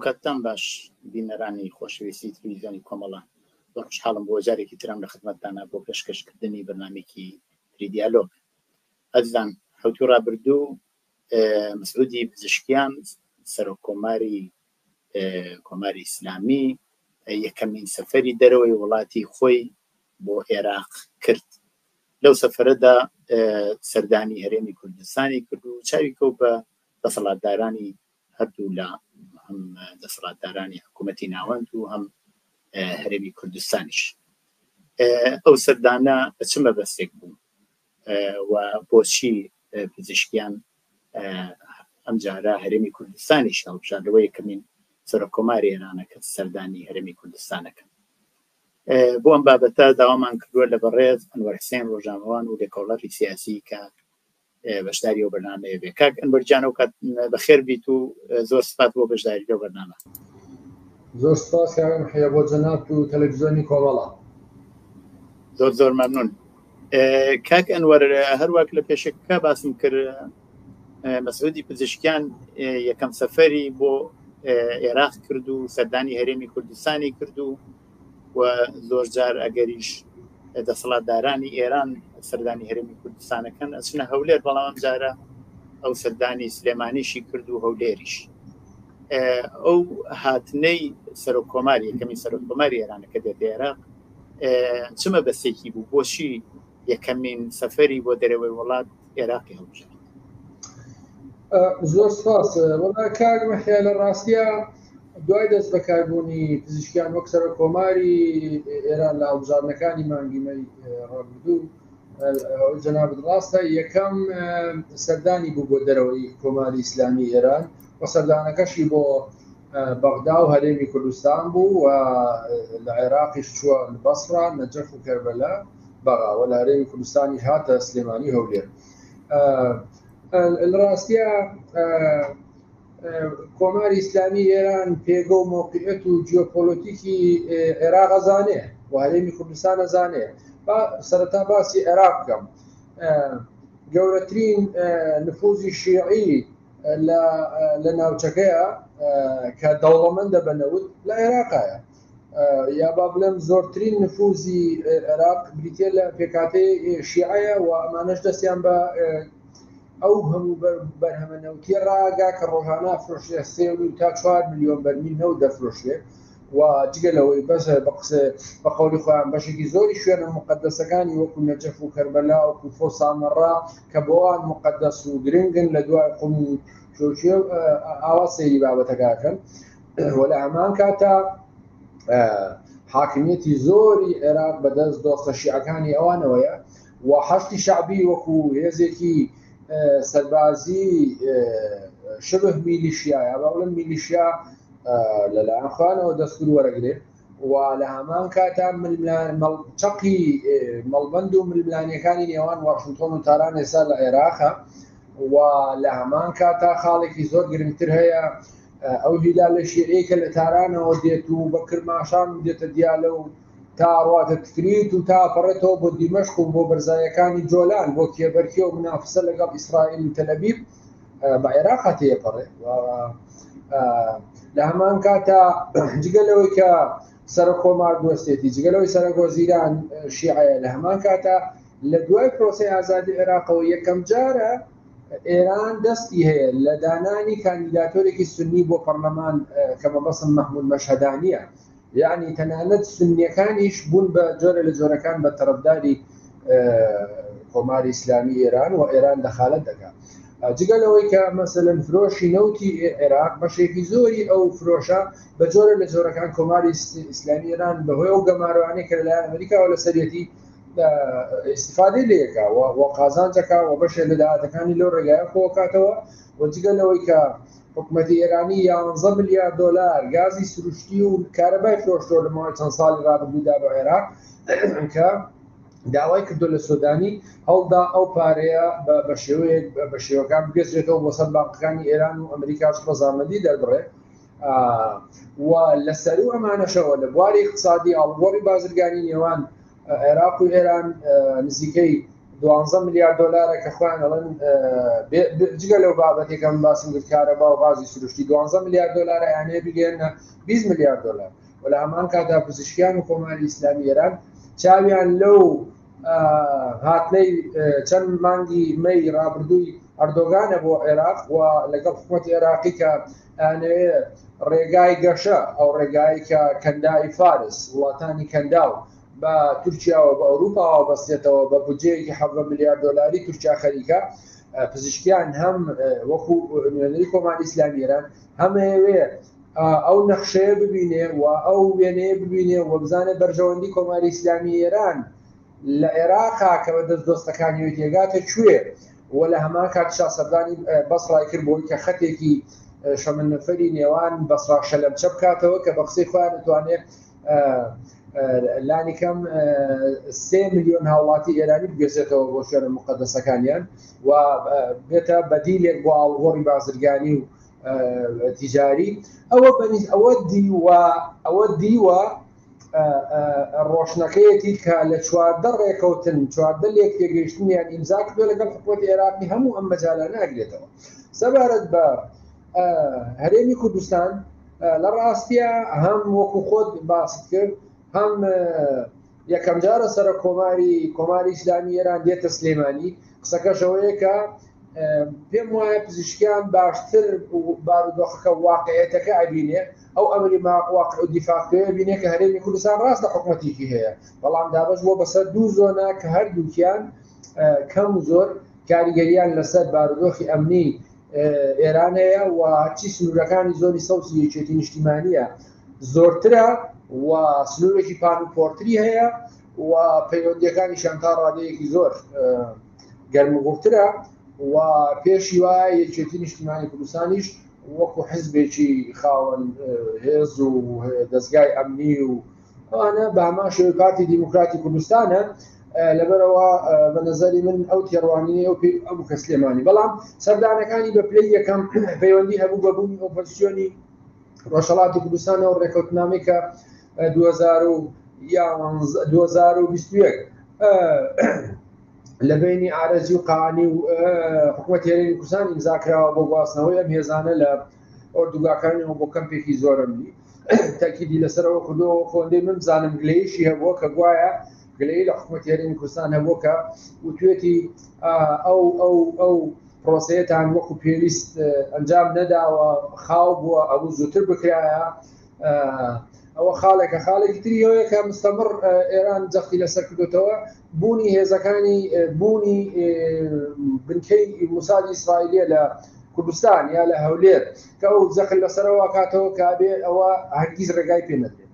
ئەوکاتتان باش بینەرانی خۆشەویستی تلویزیۆنی کۆمەڵە، زۆر خۆشحاڵم بۆ جارێکی ترام لە خدمەتتانە بۆ پێشکەشکردنی بەرنامەیەکی تری دیالۆگ. ئازیزان حەوتووی ڕابردوو مەسعودی پزیشکیان سەرۆک کۆماری کۆماری ئیسلامی یەکەمین سەفەری دەرەوەی وڵاتی خۆی بۆ عێراق کرد. لەو سەفەرەدا سەردانی هەرێمی کوردستانی کرد و چاوی کەوت بە دەسەڵاتدارانی هەردوو لا هەم دەسەڵاتدارانی حکوومەتی ناوەند و هەم هەرێمی کوردستانیش. ئەو سەردانە بە چ مەبەستێک بوو و بۆچی پزیشکیان ئەمجارە هەرێمی کوردستانیش هەڵبژاردەوە یەکەمین سەرۆک کۆماری ئێرانە کە سەردانی هەرێمی کوردستانەکە. بۆ ئەم بابەتە داوامان کردووە لە بەڕێز ئەنوەر حسێن ڕۆژنامەوان و لێکۆڵەری سیاسی کە بەشداری ئەو بەرنامەیە بێ. کاک ئەنوەر گیان ئەو کات بەخێر بیت و زۆر سپاس بۆ بەشداری لەو بەرنامە. زۆر سپاس کاک محیە بۆ جەنابت و تەلەڤیزیۆنی کۆمەڵە. زۆر زۆر مەمنون کاک ئەنوەر، هەروەک لە پێشەکە باسم کرد مەسعودی پزیشکیان یەکەم سەفەری بۆ عێراق کرد و سەردانی هەرێمی کوردستانی کرد و و زۆر جار ئەگەریش دەسەڵاتدارانی ئێران سەردانی هەرێمی کوردستانەکەن ئەچنە هەولێر، بەڵام ئەم جارە ئەو سەردانی سلێمانیشی کرد و هەولێریش. ئەو هاتنەی سەرۆک کۆمار یەکەمی سەرۆک کۆماری ئێرانەکە دێتە عێراق چ مەبەستێکی بوو؟ بۆچی یەکەمین سەفەری بۆ دەرەوەی وڵات عێراقی هەڵبژارد؟ زۆر سپاس. وەڵا کاک مەحیا لە ڕاستیا دوای دەست بەکاربوونی پزیشکیان وەک سەرۆک کۆماری ئێران لە هەڵبژاردنەکانی مانگی مەی ڕابردوو، جەنابت ڕاستە یەکەم سەردانی بوو بۆ دەرەوەی کۆماری ئیسلامی ئێران و سەردانەکەشی بۆ بەغدا و هەرێمی کوردستان بوو و لە عێراقیش چووە بەسڕا، نەجەف و کەربەلا، بەغا و لە هەرێمی کوردستانیش هاتە سلێمانی و هەولێر. لە ڕاستیا کۆماری ئیسلامی ئێران پێگە و مەوقعیەت و جیۆپۆلۆتیکی عێراق ئەزانێ و هەرێمی کوردستان ئەزانێ. با سەرەتا باسی عێراق بکەم. گەورەترین نفوزی شیعی لە ناوچەکەیە کە دەوڵەمەندە بە نەوت لە عێراقایە. یا با بڵێم زۆرترین نفوزی عێراق بریتە لە پێکهاتەی شیعەیە و ئەمانەش دەستیان بە ئەو هەموو بەرهەمە نەوتیە ڕاگا کە ڕۆژانە فرۆشرێ سێ و تا 4 میلیۆن بەرمیل نەوت دەفرۆشرێ و جگە لەوەی بەس بە قسە بە قەولی خۆیان بەشێکی زۆری شوێنە مقدسەکانی وەکو نەجەف و کەربەلا و کوفە و سامەڕا کە بۆوان مقدس و گرنگن لە دوای قوم و چۆچێ ئاوا سەیری بابەتەکەکەن و لە هەمان کاتا حاکمیەتی زۆری عێراق بەدەست دۆستە شیعەکانی ئەوانەوەیە و حەشدی شەعبی وەکو هێزێکی سەربازی شبه میلیشیا یا با بڵێم میلیشیا لەلایەن خۆیانەوە دەستور وەرەگرێ و لە هەمان کاتا چەقی مەڵبەند و ململانیەکانی نێوان واشنتۆن و تاران ئێستا لە عێراقە و لە هەمان کاتا خاڵێکی زۆر گرنگتر هەیە ئەو هیلالە شیعەی کە لە تارانەوە دێت و بە کرماشان دێتە دیالە و تا ڕواتە تکریت و تا پەڕێتەوە بۆ دیمەشق و بۆ بەرزایەکانی جۆلان بۆ کێبەرکێ و منافسە لەگەڵ ئیسرائیل و تەلەبیب بە عێراق تێپەڕێ. لە هەمان کاتا جگە لەوەی کە سەرۆک کۆمار دۆستێتی، جگە لەوەی سەرۆک وەزیران شیعەیە، لە هەمان کاتا لە دوای پرۆسەی ئازادی عێراقەوە یەکەم جارە ئێران دەستی هەیە لە دانانی کاندیداتۆرێکی سنی بۆ پەرلەمان کە مەبەستم مەحمود مەشهەدانیە. یعنی تەنانەت سنیەکانیش بوون بە جۆرە لە جۆرەکان بە تەرەفداری کۆماری ئیسلامی ئێران و ئێران دەخالەت دەکات. جگە لەوەی کە مەسەلەن فرۆشی نەوتی عێراق بەشێکی زۆری ئەو فرۆشە بە جۆرە لە جۆرەکان کۆماری ئیسلامی ئێران بەهۆی ئەو گەمارۆیانەی کە لەلایەن ئەمریکاوە لەسەریەتی ئیسیفادەی لێکا و قازانجەکە و بەشێ لە داهاتەکانی لەو ڕێگایە کۆکاتەوە و جگە لەوەی کە حکومەتی ئێرانی 11 ملیار دۆلار گازی سروشتی و کارەبای فرۆشتەوە لە ماوەی چەند ساڵی ڕابردوودا بە عێراق کە داوای کردو لە سۆدانی هەوڵدا ئەو پارەیە بە شێوەیەک بە شێوەکان بگەزرێتەوە بۆ سەر بانقەکانی ئێران و ئەمریکاش ڕەزامەندی دەربڕێ و لە سەرو ئەمانەشەوە لە بواری اقتصادی ئاڵوگۆڕی بازرگانی نێوان عێراق و ئێران نزیکەی 12 ملیار دۆلارە کە خۆیان ئەڵێن جگە لەو بابەتێک کە من باسم کرد کارەبا و غازی سروشتی 12 ملیار دۆلارە یانەیە بگەێنە 20 ملیار دۆلار و لە هەمان کاتدا پزیشکیان و کۆماری ئیسلامی ئێران چاویان لەو هاتنەی چەند مانگی مەی ڕابردووی ئەردۆگانە بۆ عێراق و لەگەڵ حکوومەتی عێراقی کە ئەیانەوێ ڕێگای گەشە ئەو ڕێگای کە کەنداوی فارس وڵاتانی کەنداو بە تورکیاوە بە ئەوروپاوە بەستێتەوە بە بودجەیەکی 17 ملیار دۆلاری تورکیا خەریکە پزیشکیان هەم وەکو نوێنەری کۆماری ئیسلامی ئێران هەم ئەیەوێ ئەو نەخشەیە ببینێ و ئەو وێنەیە ببینێ و بزانێ بەرژەوەندی کۆماری ئیسلامی ئێران لە عێراقا کە بە دەست دۆستەکانیەوەی تێگاتە کوێ و لە هەمان کاتیشا سەردانی بەسڕای کرد بۆی کە خەتێکی شەمەندەفەری نێوان بەسڕا شەلەمچە بکاتەوە کە بە قسەی خۆیان دەتوانێت لانی کەم سێ ملیۆن هاوڵاتی ئێرانی بگوێزێتەوە بۆ شوێنە مقدسەکانیان و بێتە بەدیلێک بۆ ئاڵوگۆڕی بازرگانی و تیجاری ئەوە بەنیز ئەوە دیوە ئەوە دیوە ڕۆشنەکەیەتی کە لە 14 ڕێکەوتن 14 لێک تێگەیشتنیان ئیمزا کردووە لەگەڵ حکوومەتی عێراقی هەموو ئەم مەجالە ناگرێتەوە سەبارەت بە هەرێمی کوردستان لە ڕاستە هەم وەکو خۆت باست کرد هەم یەکەمجارە سەرۆک کۆماری کۆماری ئیسلامی ئێران دێتە سلێمانی قسەکەش ئەوەیە کە پێم وایە پزیشکیان باشتر بارودۆخەکە واقعێتەکە ئەبینێ ئەو ئەمری واقع و دیفاکتۆیە بینێ کە هەرێمی کوردستان ڕاستە حکومەتێکی هەیە بەڵام دابەش بووە بەسەر دوو زۆنا کە هەردووکیان کەم و زۆر کاریگەریان لەسەر بارودۆخی ئەمنی ئێران هەیە و هەرچی سنوورەکانی زۆنی سەوزی یەکێتی نیشتیمانیە زۆرترە و سنوورێکی پان و پۆرتری هەیە و پەیوەندیەکانیشان تا ڕادەیەکی زۆر گەرموگوڕترە و پێشی وایە یەکێتی نیشتیمانی کوردستانیش وەکو حزبێکی خاوەن هێز و دەستگای ئەمنی و ئەوانە بە هەمان شێوەی پارتی دیموکراتی کوردستانە لەبەرەوە بە نظری من ئەو تێڕوانینی ئەو پێی ئەو کە سلێمانی بەڵام سەردانەکانی بە پلەی یەکەم پەیوەندی هەبوو بە بوونی ئۆپۆزیسیۆنی ڕۆژهەڵاتی کوردستانەوە ڕێکەوتنامەی کە 2021 لە بینی ئارەزی و قانی و حکوومەت هەرێمی کوردستان ئیمزا کراوە بۆ گواستنەوەی ئەم هێزانە لە ئۆردوگاکانیەوە بۆ کەمپێکی زۆرەملی تاکیدی لەسەرەوە کردەوە خۆندەی من بزانم گلەیشی هەبووە کە گوایە گلەیی لە حکوومەت هەرێمی کوردستان هەبووە کە وتوێتی ئەو ئەو ئەو پرۆسەیەتان وەکو پێویست ئەنجام نەداوە خاو بووە ئەبوو زووتر بکرایە ئەوە خاڵێکە خاڵێکی تری ئەوەیە کە مستەمڕ ئێران جەختی لەسەر کردوتەوە بوونی هێزەکانی بوونی بنکەی موسادی ئیسرائیلیە لە کوردستان یا لە هەولێر کە ئەو جەخت لەسەرەوە کاتەوە کە بێ ئەوە هەرگیز ڕێگای پێ نەدرێت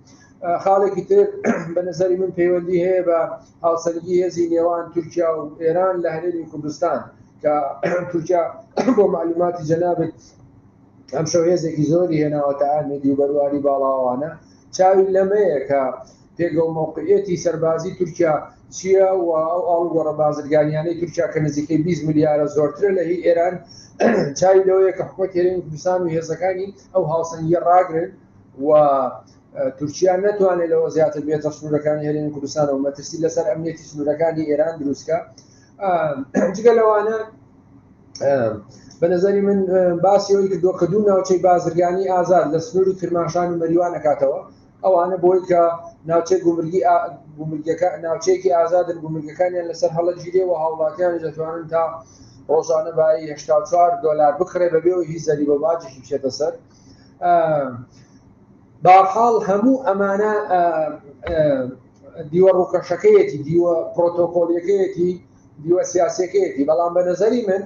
خاڵێکی تر بە نظری من پەیوەندی هەیە بە هاوسەنگی هێزی نێوان تورکیا و ئێران لە هەرێمی کوردستان کە تورکیا بۆ معلوماتی جەنابت ئەمشەو هێزێکی زۆری هێناوەتە ئامێدی و بەرواری باڵاوانە چاوی لەمەیە کە پێگە و مەوقعیەتی سەربازی تورکیا چییە و ئەو ئاڵوگۆڕە بازرگانیانەی تورکیا کە نزیکەی 20 ملیارە زۆرترە لە هی ئێران چاوی لەوەیە کە حکومەت هەرێمی کوردستان و هێزەکانی ئەو هاوسەنگیە ڕاگرن و تورکیا نەتوانێت لەوە زیاتر بێتە سنوورەکانی هەرێمی کوردستان و مەترسی لەسەر ئەمنیەتی سنوورەکانی ئێران دروستکە جگە لەوانە بە نظری من باسی ئەوی کردووە کە دوو ناوچەی بازرگانی ئازاد لە سنووری کرماشان و مەریوان ئەکاتەوە ئەوانە بۆی کە ناوچەی گومرگی گومرگەکە ناوچەیەکی ئازادن گومرگەکانیان لەسەر هەڵەگیرێ و هاوڵاتیان دەتوانن تا ڕۆژانە بایی 84 دلار بکڕێ بەبێ و هیچ زەریبە باجێکی بچێتە سەر بەهەرحاڵ هەموو ئەمانە دیوە ڕووکەشەکەیەتی دیوە پرۆتۆکۆلیەکەیەتی دیوە سیاسەکەیەتی بەڵام بە نظری من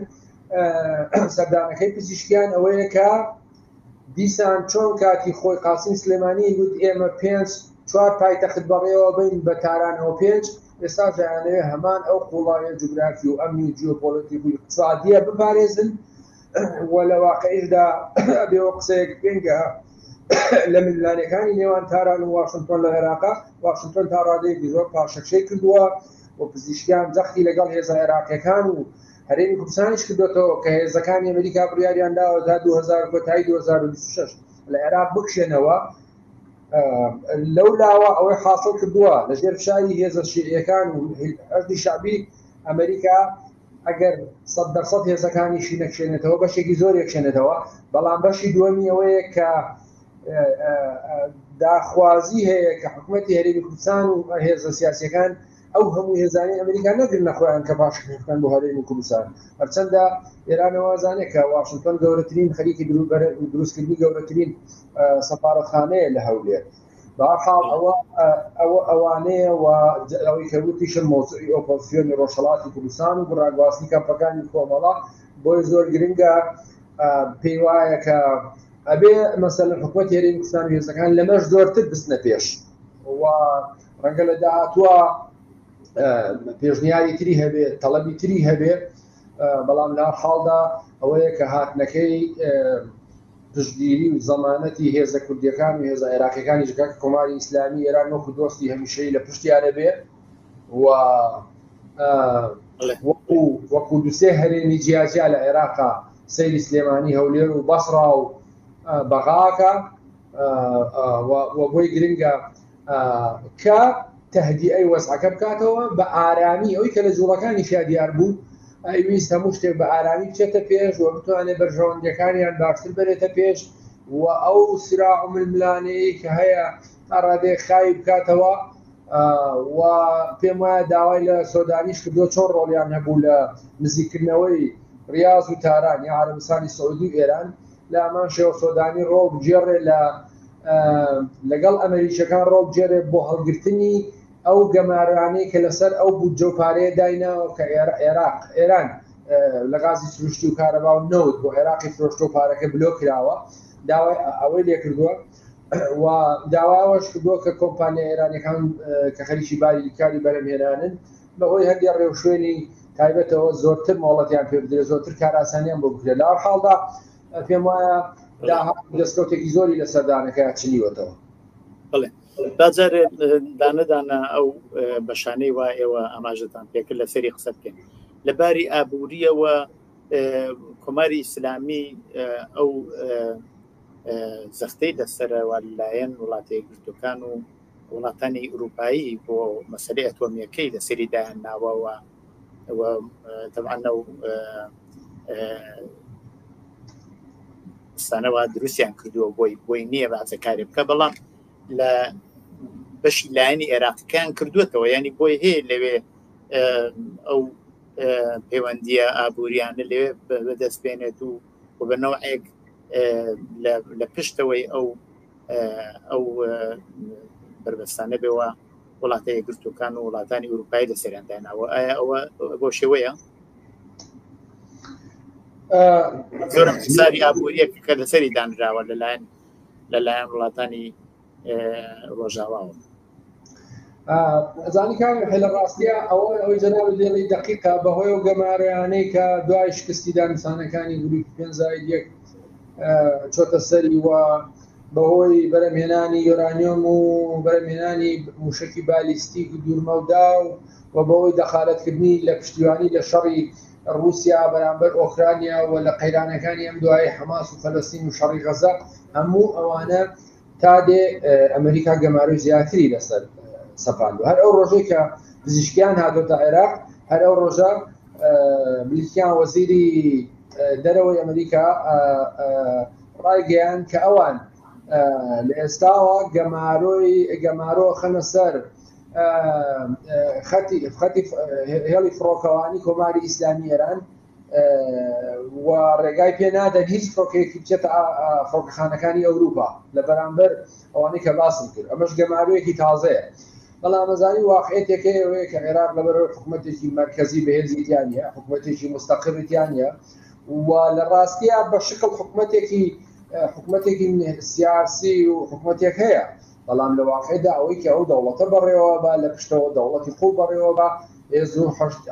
سەردانەکەی پزیشکیان ئەوەیە کە دیسان چۆن کاتی خۆی قاسم سلێمانی گوت ئێمە پێنج چوار پایتەخت بەڕێوە بین بە تارانەوە پێنج ئێستا دەیانەوێت هەمان ئەو قوڵایە جوگرافی و ئەمنی و جیۆپۆلەتیک و اقتصادیە بپارێزن و لە واقعیشدا ئەبێ وە قسەیەک بکەین کە لە ململانێکانی نێوان تاران و واشنتۆن لە عێراقا واشنتۆن تا ڕادەیەکی زۆر پاشەکشەی کردووە و پزیشکیان جەختی لەگەڵ هێزە عێراقیەکان و هەرێمی کوردستانیش کردوێتەوە کە هێزەکانی ئەمریکا بڕیاریان داوە تا 2000 کۆتایی 2026 لە عێراق بکشێنەوە لەو لاوە ئەوەی حاصل کردووە لە ژێر فشاری هێزە شیعیەکان و حەشدی شەعبی ئەمریکا ئەگەر 100% هێزەکانیشی نەکشێنێتەوە بەشێکی زۆر یەکشێنێتەوە، بەڵام بەشی دووەمی ئەوەیە کە داخوازی هەیە کە حکوومەتی هەرێمی کوردستان و هێزە سیاسەکان ئەو هەموو هێزانەی ئەمریکا نەگرنە خۆیان کە پاشەکشە بکەن بۆ هەرێمی کوردستان. هەرچەندە ئێران وازانێ کە واشنتۆن گەورەترین خەریکی دروستکردنی گەورەترین سەفارەتخانەیە لە هەولێر. بەهەرحاڵ ئەوە ئەوە ئەوانەیە و ئەوەی کە وتیشم مەوزوعی ئۆپۆزسیۆنی ڕۆژهەڵاتی کوردستان و ڕاگواستنی کەمپەکانی کۆمەڵە بۆی زۆر گرنگە پێی وایە کە ئەبێ مەسەلەن حکوومەتی هەرێمی کوردستان و هێزەکان لەمەش زۆرتر بچنە پێش و ڕەنگە لە داهاتووە پێشنیاری تری هەبێت تەڵەبی تری هەبێت بەڵام لە حاڵدا ئەوەیە کە هاتنەکەی پشتگیری و زەمانەتی هێزە کوردیەکان و هێزە عێراقیەکانی ژکە کە کۆماری ئیسلامی ئێران وەکو دۆستی هەمیشەی لە پشتیانە بێ و وەکو وەکو دوسێ هەرێمی جیاجیا لە عێراقا سەیری سلێمانی هەولێر و بەسڕا و بەغاکە و بۆی گرنگە کە تەهدیئەی وەزعەکە بکاتەوە بە ئارامی ئەوی کە لە جوڵەکانیشیا دیار بوو ئەیویست هەموو شتێک بە ئارامی بچێتە پێش و بتوانێت بەرژەوەندیەکانیان باشتر بەرێتە پێش و ئەو سراع و ململانێی کە هەیە تا ڕادەیەک خاوی بکاتەوە و پێم وایە داوای لە سۆدانیش کردووە چۆن ڕۆڵیان هەبوو لە نزیکردنەوەی ڕیاز و تاران یا عەرەبستانی سعودی و ئێران لە هەمان شێوە سۆدانی ڕۆڵ بگێڕێ لە لەگەڵ ئەمریکیەکان ڕۆڵ بگێڕێ بۆ هەڵگرتنی ئەو گەمارانەی کە لەسەر ئەو بودجە و پارەیە دایناوە کە عێراق ئێران لە غازی سروشتی و کارەبا و نەوت بۆ عێراقی فرۆشتۆ پارەکە بلۆ کراوە داوای ئەوەی لێکردووە و داوای ئەوەش کردووە کە کۆمپانیا ئێرانەکان کە خەریکی باری کاری بەرهەمهێنانن بەهۆی هەندێک ڕێوشوێنی تایبەتەوە زۆرتر مۆڵەتیان پێ بدرێت زۆرتر کارئاسانیان بۆ بکرێت لە حاڵدا پێم وایە داهات دەستکەوتێکی زۆری لە سەردانەکە چنیوەتەوە. بڵێ باجارێ دانەدانە ئەو بەشانەی وا ئێوە ئاماژەتان پێکرد لەسەری قسە بکەین لە باری ئابووریەوە کۆماری ئیسلامی ئەو زەختەی لەسەرەوە لەلایەن وڵاتە یەکگرتووەکان و وڵاتانی ئوروپایی بۆ مەسەلەی ئەتۆمیەکەی لەسەری دایان ناوە و تەبعەن ئەو ستانەوە دروستیان کردووە بۆی بۆی نییە بازە کارێ بکە بەڵام لە بەشی لایەنی عێراقیەکان کردوێتەوە ینی بۆی هەیە لەوێ ئەو پەیوەندیە ئابووریانە لەوێ بەدەست بێنێت و و بە نەوعێک لە پشتەوەی ئەو ئەو بەربەستانە بێەوە وڵاتە یەکگرتووەکان و وڵاتانی ئوروپایی لە سەریان داناوە ئایا ئەوە بۆ شێوەیە زۆرم حسابی ئابووریەک کە لەسەری دانراوە لەلایەن لەلایەن وڵاتانی ڕۆژاواوە ئەزانی کاک لە ڕاستیە ئەوە ئەوەی جەنابت لێڵی دەقیقە بەهۆی ئەو گەمارۆیانەی کە دوای شکستی دانوسانەکانی گروپی پێنج زائید یەک چۆتە سەری و بەهۆی بەرەمهێنانی یۆرانیۆم و بەرەمهێنانی موشکی بالیستیک و دوورمەودا و و بەهۆی دەخالەتکردنی لە پشتیوانی لە شەڕی ڕووسیا بەرامبەر ئۆکرانیا و لە قەیرانەکانی ئەم دوایی حەماس و فەلەستین و شەڕی غەزە هەموو ئەوانە تا دێ ئەمریکا گەمارۆی زیاتری لەسەر سەپاندو هەر ئەو ڕۆژەی کە پزیشکیان هاتۆتە عێراق هەر ئەو ڕۆژە بلیکیان وەزیری دەرەوەی ئەمریکا ڕایگەیان کە ئەوان لە ئێستاوە گەمارۆی گەمارۆ خەنە سەر خەتی خەتی هێڵی فڕۆکەوانی کۆماری ئیسلامی ئێران و ڕێگای پێ نادەن هیچ فڕۆکەیەکی بچێتە فڕۆکەخانەکانی ئەوروپا لە بەرامبەر ئەوانەی کە باسم کرد ئەمەش گەمارۆیەکی تازەیە بەڵام ئەزانی واقعێتێکەی ئەوەیە کە عێراق لەبەرەوەی حکوومەتێکی مەرکەزی بەهێزی تیا نییە حکوومەتێکی مستەقڕی تیا نییە و لە ڕاستیە بە شکڵ حکوومەتێکی حکوومەتێکی سیاسی و حکوومەتێک هەیە بەڵام لە واقعدا ئەوەی کە ئەو دەوڵەتە بەڕێوە بە لە پشتەوە دەوڵەتی قوڵ بەڕێوە بە هێز و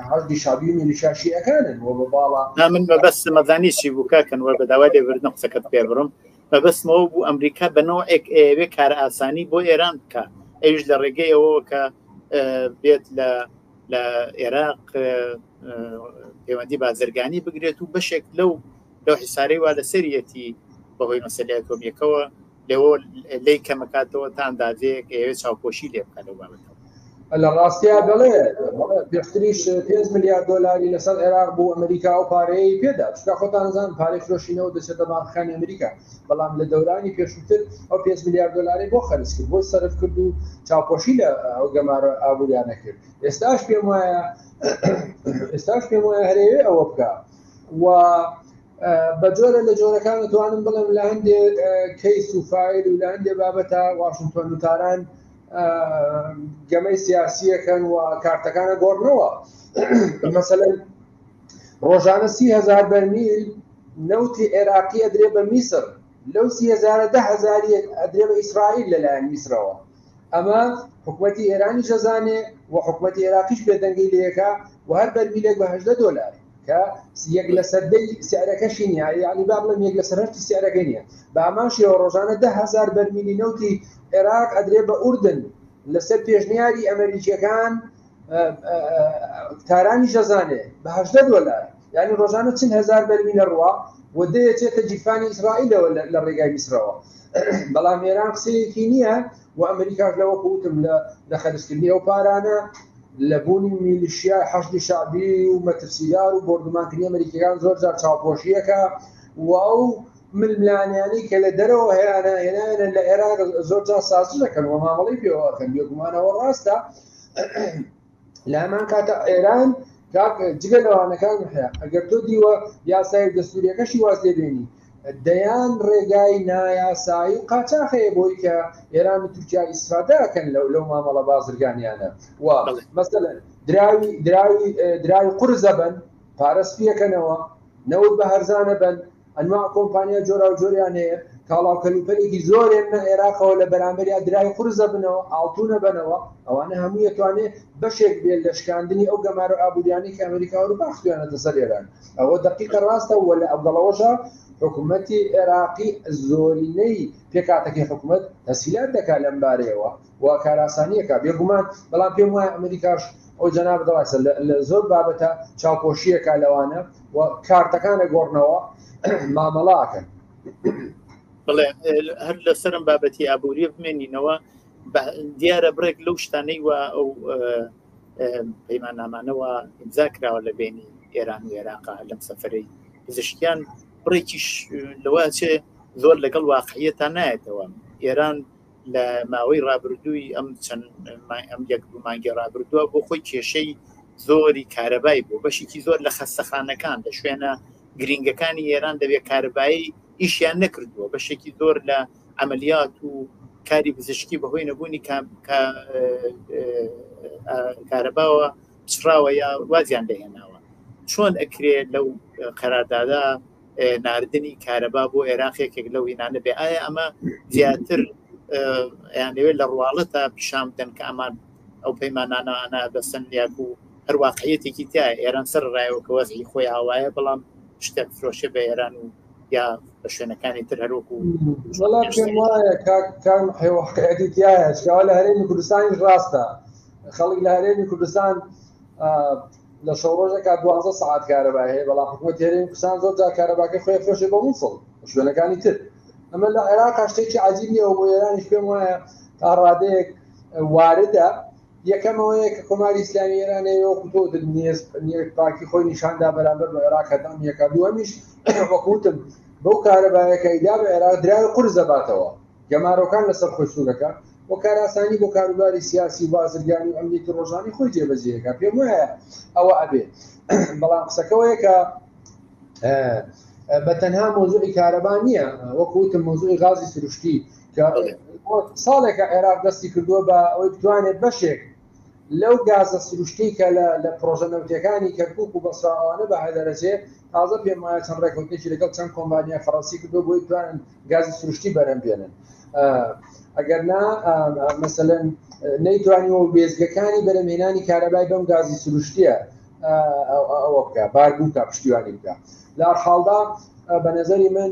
حەشدی شەعبی و میلیشیا شیعەکانن و بە باڵا. نا من مەبەستم ئەزانی چی بوو کاک ئەنوەر بە داوای لێبوردن قسەکەت پێ بڕم مەبەستمەوە بوو ئەمریکا بە نەوعێک ئەیەوێ کارئاسانی بۆ ئێران بکا ئەویش لە ڕێگەی ئەوەوە کە بێت لە لە عێراق پەیوەندی بازرگانی بگرێت و بەشێک لەو لەو حیسارەی وا لەسەریەتی بەهۆی مەسەلەی ئەتۆمیەکەوە لەوە لی کەمەکاتەوە تا ئەندازەیەک ئەیەوێت چاوپۆشی لێ بکات لەو بابەتەوە. لە ڕاستیا دەڵێ پێشتریش 5 ملیار دۆلاری لەسەر عێراق بوو ئەمریکا ئەو پارەیەی پێدا چونکە خۆتان زان پارەی فرۆشینەوە دەچێتە بانقەکانی ئەمریکا بەڵام لە دەورانی پێشووتر ئەو 5 ملیار دۆلاری بۆ خەرج کرد بۆی سەرف کرد و چاوپۆشی لە ئەو گەمارە ئابووریانە کرد ئێستاش پێم وایە ئێستاش پێم وایە هەرەوێ ئەوە بکە و بە جۆرە لە جۆرەکان دەتوانم بڵێم لە هەندێ کەیس و فایل و لە هەندێ بابەتە واشنتۆن و تاران گەمەی سیاسیەکەن و کارتەکانە گۆڕنەوە مەسەلەن ڕۆژانە 30هزار بەرمیل نەوتی عێراقی ئەدرێ بە میسر لەو 30هزارە دههزاری ئەدرێ بە ئیسرائیل لەلایەن میسرەوە ئەمە حکوومەتی ئێرانی ژەزانێ و حکوومەتی عێراقیش بێدەنگی لەیەکە و هەر بەرمیلێک بە هەدە دۆلار کە یەک لەسەر دەی سعرەکەشی نییە یعنی با بڵێم یەک لەسەر هەشتی سعرەکەی نییە بە هەمان شێوە ڕۆژانە 10هزار بەرمیلی نەوتی عێراق ئەدرێ بە ئوردن لەسەر پێشنیاری ئەمریکیەکان تارانی ژەزانێ بە هەدە دۆلار یعنی ڕۆژانە چل هزار بەرمیلە ڕوا و دەیەچێتە گیرفانی ئیسرائیلەوە لە ڕێگای میسرەوە بەڵام ئێران قسەیەکی نییە و ئەمریکاش لەوە وتم لە خەرجکردنی ئەو پارانە لە بوونی میلیشیای حەشدی شەعبی و مەترسیدار و بۆردومانکردنی ئەمریکیەکان زۆر جار چاوپۆشیەکە و ئەو ململانیانەی کە لە دەرەوە هەیانە هێنایانە لە عێراق زۆر جار سازش دەکەن و مامەڵەی پێوە ئەکەن بێگومانەوە ڕاستە لە هەمان کاتە ئێران کاک جگە لەوانەکان هەیە ئەگەر تۆ دیوە یاسای دەستوریەکەشی واز لێبێنی دەیان ڕێگای نایاسایی و قاچاخ هەیە بۆی کە ئێران و تورکیا ئیسفادە ئەکەن لەو لەو مامەڵە بازرگانیانە و مەسەلەن دراوی دراوی دراوی قورس ئەبەن پارە سپیەکەنەوە نەوت بە هەرزانە بن ئەنواع کۆمپانیا جۆراوجۆریان هەیە کاڵا و کەلوپەلێکی زۆر ئێننە عێراقەوە لە بەرامبەریا دراوی قورس ئەبنەوە ئاڵتونە بەنەوە ئەوانە هەمووی ئەتوانێ بەشێک بێت لە شکاندنی ئەو گەمارۆ ئابووریانەی کە ئەمریکا و ئەوروپا خستویانەتە سەر ئێران ئەوە دەقیقە ڕاستە و لە ئەوگەڵەوەشا حکوومەتی عێراقی زۆرینەی پێکهاتەکەی حکوومەت تەسهیلات دەکات لەم بارەیەوە و کارئاسانیەکە بێگومان بەڵام پێم وایە ئەمریکاش ئەو جەناب دەڵێت لە زۆر بابەتە چاوپۆشیەکە لەوانە و کارتەکانە گۆڕنەوە مامەڵاکەن بڵێ هەر لەسەرم بابەتی ئابووریە بمێنینەوە دیارە بڕێک لەو شتانەی و ئەو پەیماننامانەوە ئیمزا کراوە لە بینی ئێران و عێراقا لەم سەفرەی پزیشکیان بڕێکیش لەوە چێ زۆر لەگەڵ واقعیەتا نایەتەوە ئێران لە ماوەی ڕابردووی ئەم چەند ئەم یەک دوو مانگی ڕابردووە بۆ خۆی کێشەی زۆری کارەبای بوو بەشێکی زۆر لە خەستەخانەکان لە شوێنە گرینگەکانی ئێران دەبێت کارەبایی ئیشیان نەکردووە بەشێکی زۆر لە عملیات و کاری پزیشکی بەهۆی نەبوونی کارەباوە پچڕاوە یا وازیان لێهێناوە چۆن ئەکرێ لەو قەراردادا ناردنی کارەبا بۆ عێراق یەکێک لەو هینانە بێ ئایا ئەمە زیاتر یانەوێت لە ڕواڵەتە پیشان بدەن کە ئەمان ئەو پەیمانانە بەسن یاک و هەر واقعیەتێکی تیا ئێران سەر ڕایەوە کە وەزعی خۆی ئاوایە بەڵام شتێک فرۆشێ بە ئێران و یا بە شوێنەکانی تر هەروەکو وەڵا پێم وایە کاک کام واقعیەتی تایە چکەوە لە هەرێمی کوردستانیش ڕاستە خەڵک لە هەرێمی کوردستان لە شەو ڕۆژێکا دوازدە سەعات کارەبا هەیە بەڵام حکوومەت هەرێمی کوردستان زۆر جار کارەباکەی خۆی فرۆشێ بۆ مووسڵ شوێنەکانی تر ئەمە لە عێراق شتێکی عجیب نییە بۆ ئێرانیش پێم وایە تا ڕادەیەک واردە یەکەمەوەیە کە کۆماری ئیسلامی ئێران وەکو تۆ نیەت پاکی خۆی نیشاندا بەرامبەر بە عێراق هەتام یەکە دووەمیش وەکوتم بەو کارەبایە کە ئیدا بە عێراق دراوی قورس دەباتەوە گەمارۆکان لەسەر خۆی سوورەکە و کارئاسانی بۆ کاروباری سیاسی و بازرگانی و ئەمنیەتی ڕۆژانەی خۆی جێبەجێەکە پێم وایە ئەوە ئەبێ بەڵام قسەکەەوەیە کە بە تەنها مۆزوعی کارەبا نییە وەکو وتم مۆزوعی غازی سروشتی کە ساڵێکە عێراق دەستی کردووە بە ئەوەی بتوانێت بەشێک لەو گازە سروشتی کە لە پرۆژە نەوتەکانی کەرکک و بەسرا ئەوانە بە هەدەرەچێ تازە پێم وایە چەند ڕێککەوتنێکی لەگەڵ چەند کۆمپانیا فەڕەنسی کردووە بۆی بتوانن گازی سروشتی بەرهەم بێنن ئەگەر نا مەسەلەن نەیتوانیوە وێستگەکانی بەرهەمهێنانی کارەبای بەم گازی سروشتیە ئەوە بکە باربووکە پشتیوانی بکە لە حاڵدا بە نظری من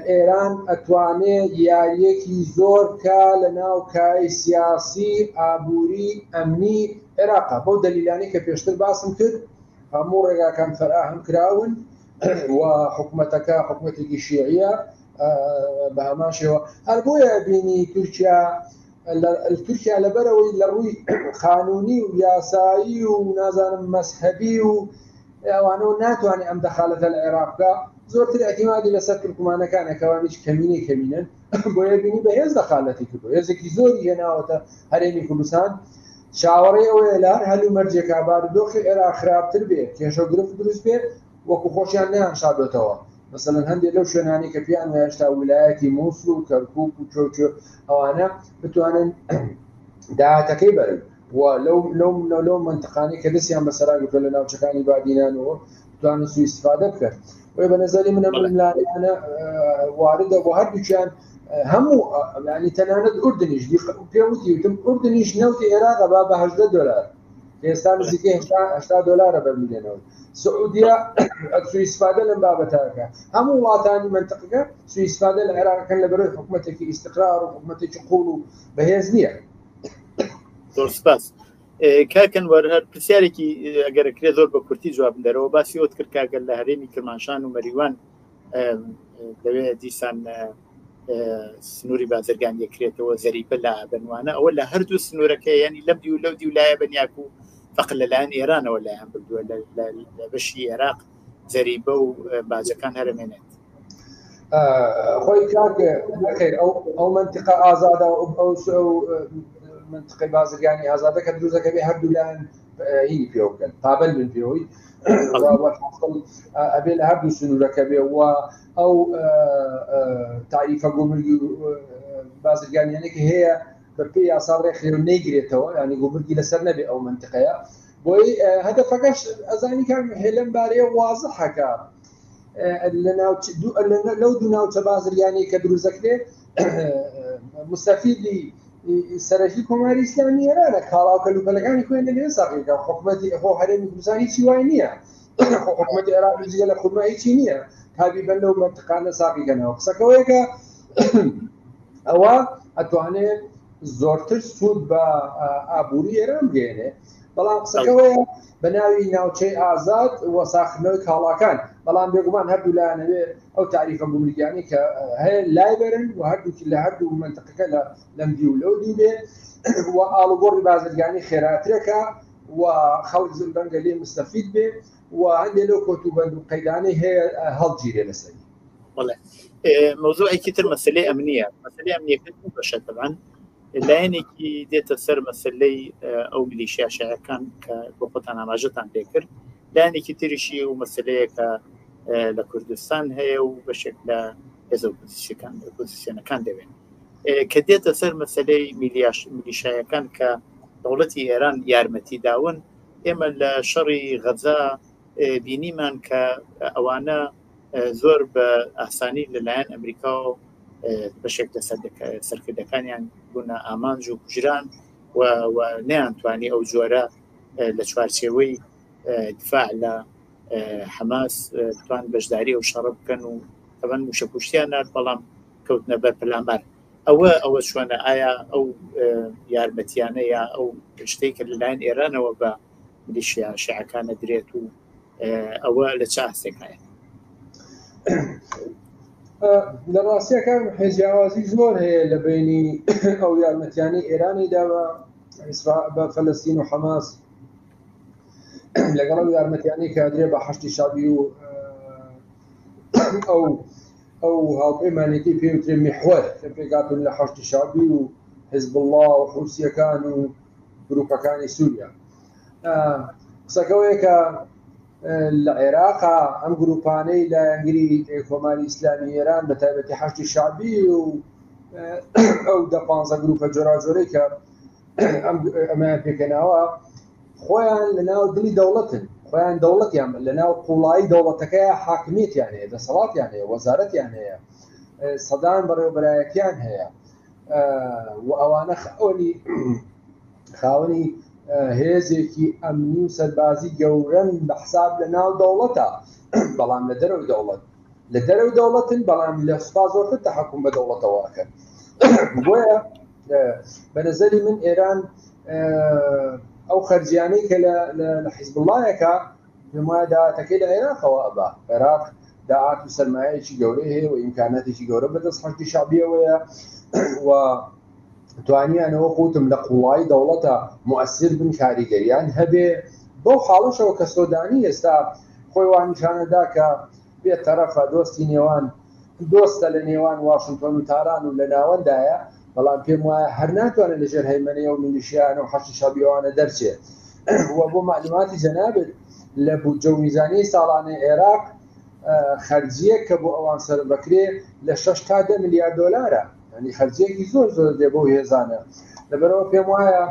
ئێران ئەتوانێ یاریەکی زۆر بکە لە ناو کای سیاسی ئابووری ئەمنی عێراقا بەو دەلیلانی کە پێشتر باسم کرد هەموو ڕێگاکان فەراهەم کراون و حکومەتەکە حکومەتێکی شیعیە بە هەمان شێوە هەر بۆیە بینی تورکیا تورکیا لەبەرەوەی لە ڕووی قانونی و یاسایی و نازانم مەزهەبی و ئەوانەوە ناتوانێت ئەم دەخالەتە لە عێراق بکا، زۆرتر ئیعتیمادی لەسەر تورکمانەکانە کە ئەوانیش کەمینەی کەمینەن، بۆیە بینی بە هێز دەخالەتی کردووە، هێزێکی زۆری هێناوەتە هەرێمی کوردستان، چاوەڕێی ئەوەیە لە هەر هەلومەرجێکا بارودۆخی عێراق خراپتر بێ، کێشە و گرفت دروست بێ، وەکو خۆشیان نەیانشاردۆتەوە، مەسەلەن هەندێ لەو شوێنانەی کە پێیان وایە هێشتا ویلایەتی مووسڵ و کەرکووک و کوێ و کوێ ئەوانە بتوانن داهاتەکەی بەرن و لەو لەو لەو مەنتقانەی کە دەستیان بەسەرا گرتووە لە ناوچەکانی بادینان و بتوانن سوء استفادە بکەن. بۆیە بە نەزەری من ئەم ململانێیانە واردە بۆ هەردووکیان هەموو ینی تەنانەت ئوردنیش پێ وتی وتم ئوردنیش نەوتی عێراق با بە 18 دلار ئێستا نزیکەی 80 دلارە بەرمیلێنەوە سعودیە سوء استفادە لەم بابەتەکە هەموو وڵاتانی منطقەکە سوء استفادە لە عێراقەکەن لە بەرەوەی حکوومەتێکی ئیستقرار و حکوومەتێکی قوڵ و بەهێز نییە. زۆر سپاس کاک ئەنوەر هەر پرسیارێکی ئەگەرەکرێ زۆر بە کورتی جواب دەرەوە باسی ئەوت کرد کاگەر لە هەرێمی کرمانشان و مەریوان لەوێ دیسان سنووری بازرگان یەکرێتەوە زەریبە لە بنوانە ئەوە لە هەردوو سنوورەکە ینی لەم دیو لەو دیو لایە بەنیاک و فەق لەلایەن ئێرانەوە لایەن بردووە لە بەشی عێراق زەریبە و باجەکان هەرمێنێت خۆی کاک نەخێر ئەو ئەو منتیقە ئازادە ئەو ئەو منتیقەی بازرگانی ئازادە کە دروست دەکەێ هەردوو لایەن هینی پێوە بکەن پابند بن پێوەی ئەبێ لە هەردوو سنوورەکە بێ و ئەو تاریفە گومرگی بازرگانیانێکی هەیە بە پێی یاسا ڕێکخرێ و نەیگرێتەوە ینی گومرگی لەسەر نەبێ ئەو منتیقەیە بۆی هەدەفەکەش ئەزانی کاک لەم بارەیە وازحەکە لەو دوو ناوچە بازرگانی کە دروست دەکرێت مستەفیدی سەرەکی کۆماری ئیسلامی ئێرانە کاڵا و کەلوپەلەکانی خۆیان لەوێ ساقیکە حکومەتی خۆ هەرێمی کوردستان هیچی وای نییە خۆ حکومەتی عێراق جگە لە خورما هیچی نییە تا بیبەن لەو مەنتقانە ساقیکەنەوە قسەکەوەیە کە ئەوە ئەتوانێت زۆرتر سوود بە ئابووری ئێران بگەێنێ بەڵام قسەکەوەیە بە ناوی ناوچەی ئازاد و ساخردنەوەی کاڵاکان، بەڵام بێگومان هەردوو لایەن ئەوێ ئەو تاریفە گومرگیانەی کە هەیە لایبەرن و هەردووکی لە هەردوو مەنتقەکە لە لەم دیو و لەو دیو بێ و ئاڵوگۆڕی بازرگانی خێراترەکە و خەڵک ڕەنگە لێ مستەفید بێ و هەندێ لەو کۆت و بەند و قەیدانەی هەیە هەڵگیرێ لەسەری. بەڵێ مەوزوعێکی تر مەسەلەی ئەمنیە مەسەلەی ئەمنیەکە دوو بەشە تەبعەن لایەنێکی دێتە سەر مەسلەی ئەو میلیشیا شیعەکان کە بۆ خۆتان ئاماژەتان پێکرد لایەنێکی تریشی و مەسلەیە کە لە کوردستان هەیە و بەشێک لە هێزە ئۆپۆزیسیەکان ئۆپۆزیسیۆنەکان دەوێن کە دێتە سەر مەسلەی میلیاش میلیشایەکان کە دەوڵەتی ئێران یارمەتی داون ئێمە لە شەڕی غەزا بینیمان کە ئەوانە زۆر بە ئاسانی لەلایەن ئەمریکا و بەشێک لە سەرکردەکانیان بوونە ئامانج و کوژران و نەیانتوانی ئەو جۆرە لە چوارچێوەی دفاع لە حەماس بتوان بەشداری ئەو شەڕە بکەن و تەبەن موشەکوشتیان نارد بەڵام کەوتنە بەر پەلامار ئەوە ئەوە چۆنە ئایا ئەو یارمەتیانە یا ئەو شتێک کە لەلایەن ئێرانەوە بە میلیشیا شیعەکانە درێت و ئەوە لە چ ئاستێکایە؟ لە ڕاستیەکان جیاوازی زۆر هەیە لە بینی ئەو یارمەتیانەی ئێرانی دا بە بە فەلەستین و حەماس لەگەڵ ئەو یارمەتیانەی کە درێ بە حەشدی شەعبی و ئەو ئەو هاوپەیمانێتی پێوترێ میحوەر کە پێکهاتوون لە حەشدی شەعبی و حزبوڵڵا و حوسیەکان و گروپەکانی سووریا قسەکەوەیە کە لە عێراقا ئەم گروپانەی لایەنگری کۆماری ئیسلامی ئێران بە تایبەتی حەشدی شەعبی و ئەو دە پانزە گروپە جۆراوجۆرەی کە ئەمەیان پێکهێناوە خۆیان لە ناو دڵی دەوڵەتن خۆیان دەوڵەتیان لە ناو قوڵایی دەوڵەتەکەی حاکمیەتیان هەیە دەسەڵاتیان هەیە وەزارەتیان هەیە سەدان بەڕێوەبەرایەتیان هەیە و ئەوانە خاوەنی خاوەنی هێزێکی ئەمنی و سەربازی گەورەن بە حساب لە ناو دەوڵەتە بەڵام لە دەرەوەی دەوڵەت لە دەرەوەی دەوڵەتن بەڵام لە سوپا زۆرتر تەحەکوم بە دەوڵەتەوە ئەکەن بۆیە بە نەزەری من ئێران ئەو خەرجیانەی کە لە حیزبوڵڵایەکە پێم وایە داهاتەکەی لە عێراقەوە ئەبا عێراق داهات و سەرمایەکی گەورەی هەیە و ئیمکاناتێکی گەورە بەدەست حەشدی شەعبیەوەیە و توانیانە وەکو وتم لە قوڵایی دەوڵەتە موئەسیر بن کاریگەریان هەبێ بەو حاڵەشەوە کە سۆدانی ئێستا خۆی وا نیشانەدا کە بێ تەرەفە دۆستی نێوان دۆستە لە نێوان واشنتۆن و تاران و لە ناوەندایە بەڵام پێم وایە هەر ناتوانێت لەژێر هەیمەنەی ئەو میلیشیانە و حەشدی شەعبیەوانە دەرچێت و بۆ مەعلوماتی جەنابت لە بودجە و میزانیەی ساڵانەی عێراق خەرجیەک کە بۆ ئەوان سەرف بەکرێ لە 6 تا 10 ملیار دۆلارە ینی خەرجیەکی زۆر زۆر دێ بۆ هێزانە لەبەرەوە پێم وایە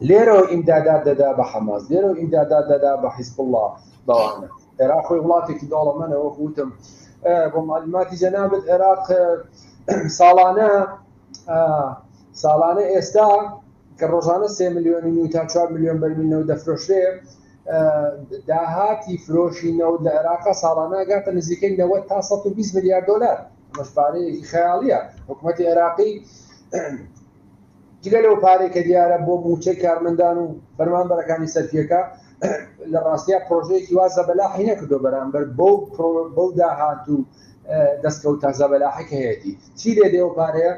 لێرەوە ئیمدادات دەدا بە حەماس لێرەوە ئیمدادات دەدا بە حیزبوڵڵا بەوانە عێراق خۆی وڵاتێکی دەوڵەمەنە وەک وتم بۆ معلوماتی جەنابت عێراق ساڵانە ساڵانە ئێستا کە ڕۆژانە سێ ملیۆن و تا 4 ملیۆن بەرمیل نەوت دەفرۆشرێ داهاتی فرۆشی نەوت لە عێراقا ساڵانە ئەگاتە نزیکەی 90 تا 120 ملیار دۆلار ئەمەش پارەیەکی خەیاڵیە حکوومەتی عێراقی جگە لەو پارەی کە دیارە بۆ مووچەی کارمەندان و فەرمانبەرەکانی سەرفیەکە لە ڕاستیا پرۆژەیەکی وا زەبەلاحی نەکردو بەرامبەر بەو بەو داهات و دەستکەوتە زەبەلاحی کە هەیەتی چی لێ دێ ئەو پارەیە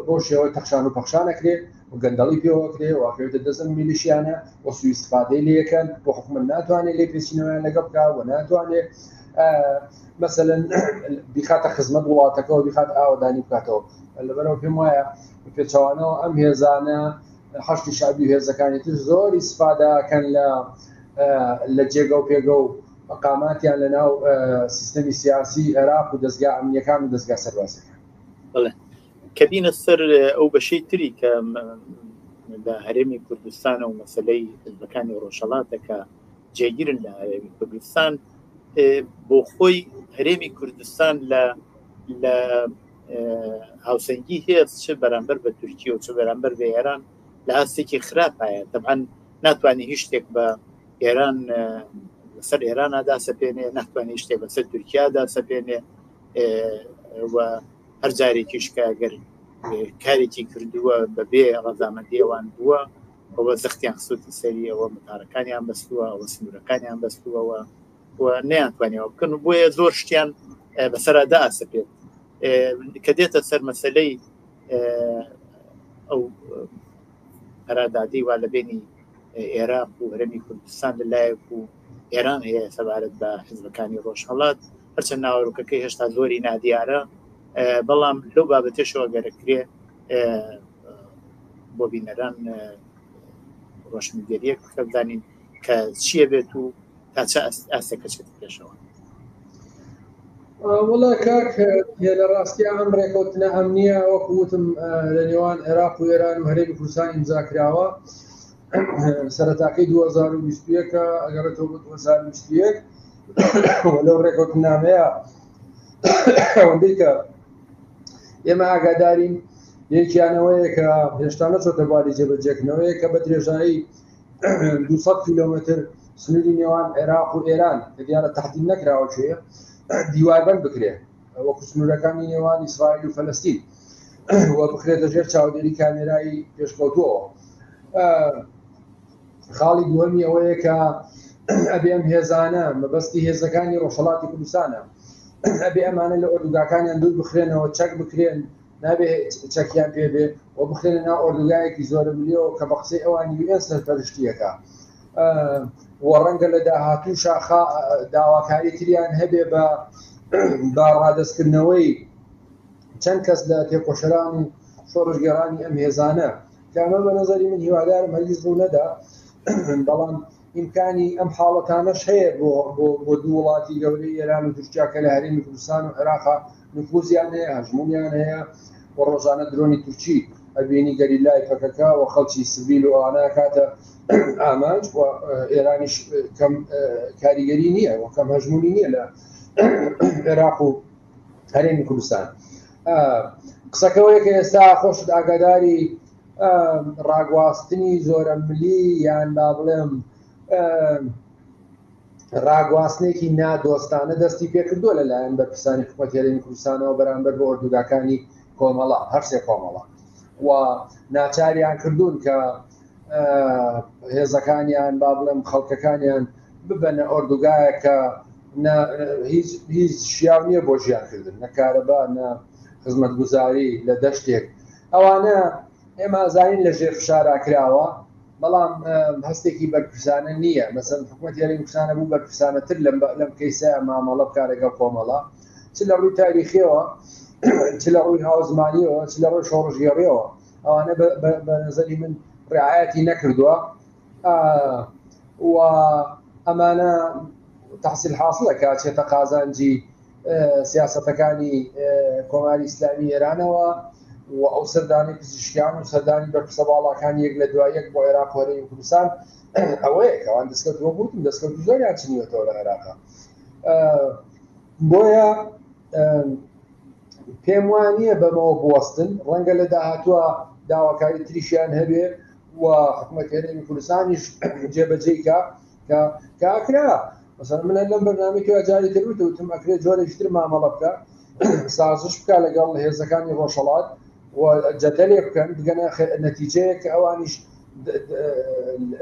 بۆ شێوە تەخشان و پەخشان ئەکرێ و گەندەڵی پێوە کرێ و ئەکەوێتە دەست ئەم میلیشیانە و سوئیستفادەی لێکەن و حکومەت ناتوانێت لێ پێچینەوەیان لەگەڵ بکا و ناتوانێت مەسەلەن بیخاتە خزمەت وڵاتەکەەوە بیخات ئاوەدانی بکاتەوە لەبەرەوە پێم وایە پێچەوانەوە ئەم هێزانە حەشدی شەعبی و هێزەکانی تر زۆر ئیسفادەکەن لە لە جێگە و پێگە و مەقاماتیان لە ناو سیستەمی سیاسی عێراق و دەستگا ئەمنیەکان و دەستگا سەربازیەکان. بەڵێ کە بینە سەر ئەو بەشەی تری کە لە هەرێمی کوردستانە و مەسلەی حزبەکانی ڕۆژهەڵاتە کە جێگیرن لە هەرێمی کوردستان بۆ خۆی هەرێمی کوردستان لە لە هاوسەنگی هێز چ بەرامبەر بە تورکیە و چ بەرامبەر بە ئێران لە ئاستێکی خراپایە تەبعەن ناتوانێت هیچ شتێک بە ئێران لەسەر ئێراندا سەپێنێ ناتوانێت شتێک بەسەر تورکیادا سەپێنێ و هەر جارێکیش کە گەر کارێکی کردووە بەبێ ڕەزامەندی ئەوان بووە ئەوە زەختیان خستوتە سەری ئەوە متارەکانیان بەستووە ئەوە سنوورەکانیان بەستووەوە و نەیانتوانیەوە بکەن و بۆیە زۆر شتیان بەسەرا دائەسەپێت کە دێتە سەر مەسلەی ئەو قەرادادی وا لە بینی عێراق و هەرێمی کوردستان لەلایەک و ئێران هەیە سەبارەت بە حزبەکانی ڕۆژهەڵات هەرچەند ناوەرۆکەکەی هێشتا زۆری نادیارە بەڵام لەو بابەتێشەوە گەرەکرێ بۆ بینەران ڕۆشنگەریەک بکە بزانین کە چییە بێت و تا چ ئاستێکە چێتە پێشەوە؟ وەڵا کاک لە ڕاستیا ئەم ڕێکەوتنە ئەمنیە وەکو وتم لە نێوان عێراق و ئێران و هەرێمی کوردستان ئیمزا کراوە سەرەتاکەی 2021 ئەگەڕێتەوە بۆ 2021 لەو ڕێکەوتنامەیە ئەوەندەی کە ئێمە ئاگادارین یەکیانەوەیە کە هێشتا نەچۆتە بواری جێبەجێکردنەوەیە کە بە درێژایی 200 کیلۆمەتر سنووری نێوان عێراق و ئێران کە دیارە تەحدید نەکراوە کوێ دیواربەند بکرێ وەکو سنوورەکانی نێوان ئیسرائیل و فەلەستین و بخرێتە ژێر چاودێری کامێرای پێشکەوتووەوە. خاڵی دووەمی ئەوەیە کە ئەبێ ئەم هێزانە مەبەستی هێزەکانی ڕۆژهەڵاتی کوردستانە ئەبێ ئەمانە لە ئۆردوگاکانیان دوور بخرێنەوە چەک بکرێن نابێ چەکیان پێ بێ و بخرێنە ناو ئۆردوگایەکی زۆرەملیەوە کە بە قسەی ئەوان یوئێن سەرپەرشتیەکە و ڕەنگە لە داهاتوو شاخە داواکاری تریان هەبێ بە بە ڕادەستکردنەوەی چەند کەس لە تێکۆشەران و شۆڕشگێڕانی ئەم هێزانە کە ئەمە بە نظری من هیوادارم هەرگیز ڕوو نەدا بەڵام ئیمکانی ئەم حاڵەتانەش هەیە بۆ بۆ دوو وڵاتی گەورەی ئێران و تورکیا کە لە هەرێمی کوردستان و عێراقا نفوزیان هەیە، هەژموونیان هەیە و ڕۆژانە درۆنی تورکی ئەبینی گەریلای پەکەکە و خەڵکی سڤیل و ئەوانە ئەکاتە ئامانج و ئێرانیش کەم کاریگەری نییە و کەم هەژموونی نییە لە عێراق و هەرێمی کوردستان. قسەکەوەیە کە ئێستا خۆشت ئاگاداری ڕاگواستنی زۆرەملی یان با بڵێم ڕاگواستنێکی نادۆستانە دەستی پێکردووە لەلایەن بەرپرسانی حکوومەتی هەرێمی کوردستانەوە بەرامبەر بە ئۆردوگاکانی کۆمەڵە هەرسێ کۆمەڵە و ناچاریان کردوون کە هێزەکانیان با بڵێم خەڵکەکانیان ببەنە ئۆردوگایە کە هیچ هیچ شیاو نییە بۆ ژیانکردن نە کارەبا نە خزمەتگوزاری لە دەشتێک. ئەوانە ئێمە ئەزانین لە ژێر فشارا کراوە بەڵام هەستێکی بەرپرسانە نییە مەسەن حکوومەت هەرێمی کوردستانە بوو بەرپرسانەتر لەم لەم کەیسە مامەڵە بکا لەگەڵ کۆمەڵە چ لە ڕووی تاریخیەوە چ لە ڕووی هاوزمانیەوە چ لە ڕووی شۆڕشگێڕیەوە ئەوانە بە نظری من ڕعایەتی نەکردووە و ئەمانە تحصیل حاصلە کە چێتە قازانجی سیاسەتەکانی کۆماری ئیسلامی ئێرانەوە و ئەو سەردانی پزیشکیان و سەردانی بەرپرسە باڵاکانی یەک لە دوای یەک بۆ عێراق و هەرێمی کوردستان ئەوەیە کە ئەوان دەستکەوت وەک وتم دەستکەوتی زۆریان چنیوەتەوە لە عێراقا بۆیە پێم وان نییە بەمەوە بوەستن ڕەنگە لە داهاتووە داواکاری تریشیان هەبێ و حکوومەت هەرێمی کوردستانیش جێبەجێی کە کە کاکرا مەسەلەن من لەم بەرنامەی تۆ جاری تر وتم وتم ئەکرێت جۆرێکی تر مامەڵە بکە سازش بکە لەگەڵ هێزەکانی ڕۆژهەڵات و جەدەلێ بکەن بگەنە نەتیجەیەک کە ئەوانیش